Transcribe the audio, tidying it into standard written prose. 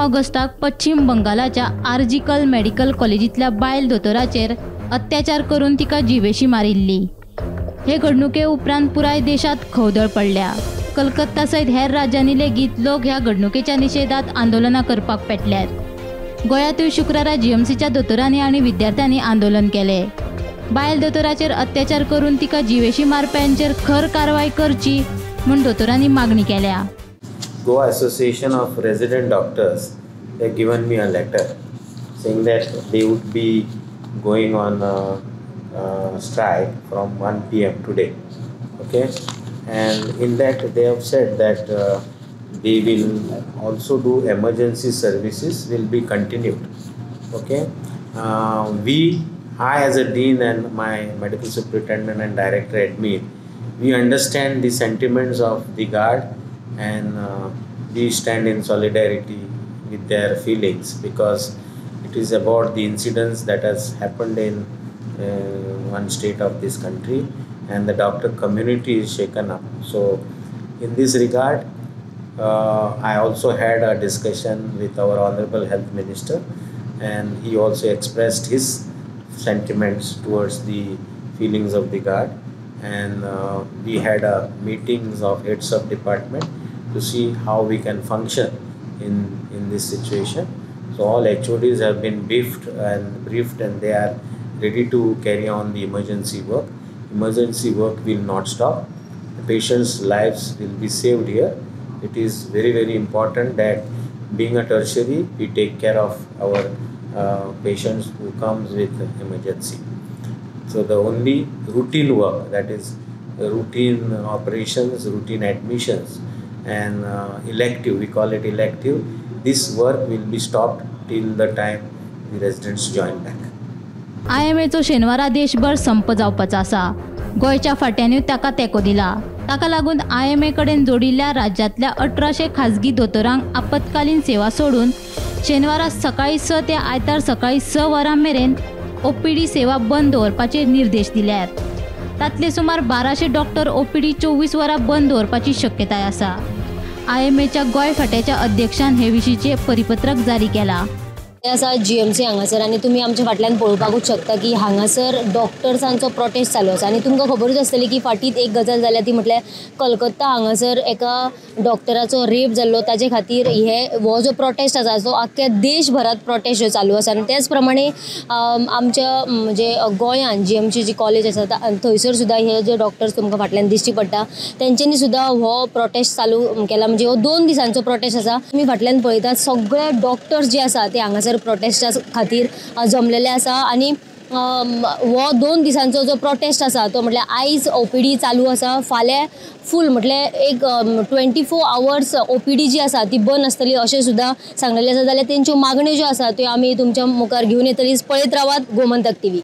ऑगस्टाक पश्चिम बंगालाच्या आरजीकल मेडिकल कॉलेजींतल्या बायल दोतोराचेर अत्याचार करून तिका जिवेशी मारिल्ली. हे घडणुके उपरांत पुराय देशांत खवदळ पडल्या. कलकत्ता सयत हेर राज्यांनी लेगीत लोक ह्या घडणुकेच्या निशेधात आंदोलनां करपाक पेटल्यात. गोंयांतूय शुक्रारा जीएमसीच्या दोतोरांनी आनी विद्यार्थ्यांनी आंदोलन केलें. बायल दोतोराचेर अत्याचार करून तिका जिवेशी मारप्यांचेर खर कारवाय करची म्हूण दोतोरांनी मागणी केल्या. Goa Association of Resident Doctors, they have given me a letter saying that they would be going on a strike from 1 p.m. today. Okay, and in that they have said that they will also do emergency services will be continued. Okay, I as a dean and my medical superintendent and director admin, we understand the sentiments of the guard and we stand in solidarity with their feelings because it is about the incidents that has happened in one state of this country and the doctor community is shaken up. So in this regard, I also had a discussion with our Honorable Health Minister and he also expressed his sentiments towards the feelings of the guard, and we had a meetings of heads of department to see how we can function in this situation. So all HODs have been briefed and they are ready to carry on the emergency work. Emergency work will not stop. The patients' lives will be saved here. It is very, very important that being a tertiary, we take care of our patients who comes with emergency. So the only routine work, that is routine operations, routine admissions and elective, we call it elective, this work will be stopped till the time the residents join back. आयएमएचो शेनवारा देशभर संप जावपाचो आसा. गोंयच्या फांट्यांनी ताका तेंको दिला. ताका लागून आयएमए कडेन जोडिल्ल्या राज्यांतल्या 1800 खाजगी दोतोरांक आपत्कालीन सेवा सोडून शेनवारा सकाळीं 6 ते आयतार सकाळीं 6 वरां मेरेन ओपीडी सेवा बंद दवरपाचे निर्देश दिल्यात. तांतले सुमार 1200 डॉक्टर ओपीडी 24 वरां बंद दवरपाची शक्यताय आसा. आयएमएच्या गोंय फांट्याच्या अध्यक्षान हे विशींचें परिपत्रक जारी केलां. आसा जीएमसी हांगासर आनी तुमी आमच्या फाटल्यान पळोवपाकूच शकता की हांगासर डॉक्टर्सांचो प्रोटेस्ट चालू आसा. आनी तुमकां खबरूच आसतली की फाटीत एक गजाल जाल्या ती म्हटल्यार कलकत्ता हांगासर एका डॉक्टराचो रेप जाल्लो. ताजे खातीर हे हो जो प्रोटेस्ट आसा जो आख्ख्या देशभरात प्रोटेस्ट जो चालू आसा. आनी तेच प्रमाणे आमच्या म्हणजे गोंयांत जीएमसी जी कॉलेज आसा थंयसर सुद्दां हे जे डॉक्टर्स तुमकां फाटल्यान दिश्टी पडटा तेंच्यांनी सुद्दां हो प्रोटेस्ट चालू केला. म्हणजे हो 2 दिसांचो प्रोटेस्ट आसा. तुमी फाटल्यान पळयतात सगळे डॉक्टर्स जे आसा ते हांगासर प्रोटेस्टा खातीर जमलेले आसा. आनी हो 2 दिसांचो जो प्रोटेस्ट आसा तो म्हटल्यार आयज ओपीडी चालू आसा, फाल्यां फूल म्हटल्यार एक 24 आवर्स ओपीडी जी आसा ती बंद आसतली अशें सुद्दां सांगलेलें आसा. जाल्यार तेंच्यो मागण्यो ज्यो आसा त्यो आमी तुमच्या मुखार घेवन येतली. पळयत रावात गोमंतक टीव्ही.